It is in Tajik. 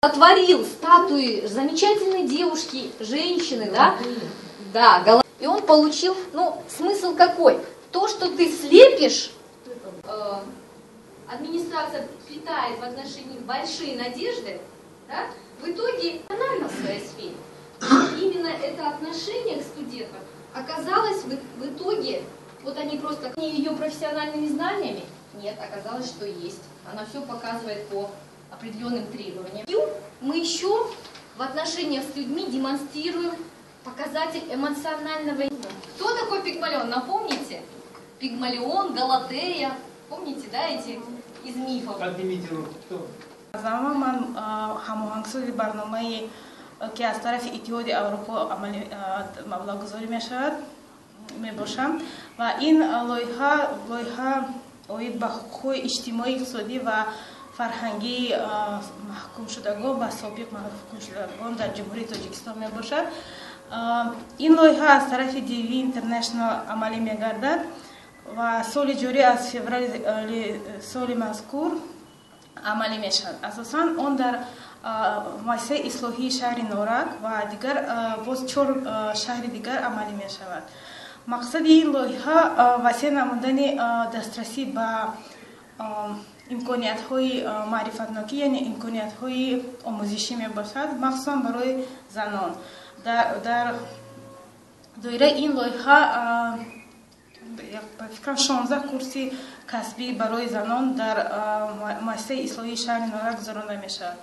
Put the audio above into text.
Сотворил статуи замечательной девушки, женщины, да? Да, и он получил, ну, смысл какой? То, что ты слепишь, администрация питает в отношении большие надежды, да? В итоге она в своей сфере. Именно это отношение к студентам оказалось в итоге, вот они просто не ее профессиональными знаниями, нет, оказалось, что есть. Она все показывает по определенным требованиям. И мы еще в отношениях с людьми демонстрируем показатель эмоционального. Кто такой Пигмалион? Напомните? Пигмалион, Галатея. Помните, да, эти из мифов? Поднимите руку. Кто? Ман ҳамоҳангсози барномае, ки аз тарафи Иттиҳоди Аврупо маблағгузорӣ мешавад, мебошам ва ин лоиҳа оид ба ҳуқуқҳои иҷтимоӣ, иқтисодӣ ва фарҳангии маҳкумшудагон ва собиқ маҳкумшудагон дар Ҷумҳурии Тоҷикистон мебошад. Ин лоиҳа аз тарафи DV International амалӣ мегардад ва соли ҷорӣ аз феврали соли мазкур амалӣ мешавад. Асосан он дар муассисаи ислоҳии шаҳри Норак ва дигар боз чор шаҳри дигар амалӣ мешавад. Мақсади ин лоиҳа васеъ намудани дастрасӣ ба имкониятҳои маърифатнокӣ, яъне имкониятҳои омӯзишӣ мебошад, махсусан барои занон. Дар доираи ин лоиҳа, ба фикрам, 16 курси касбӣ барои занон дар муассисаи ислоҳии шаҳри Норак гузаронда мешавад.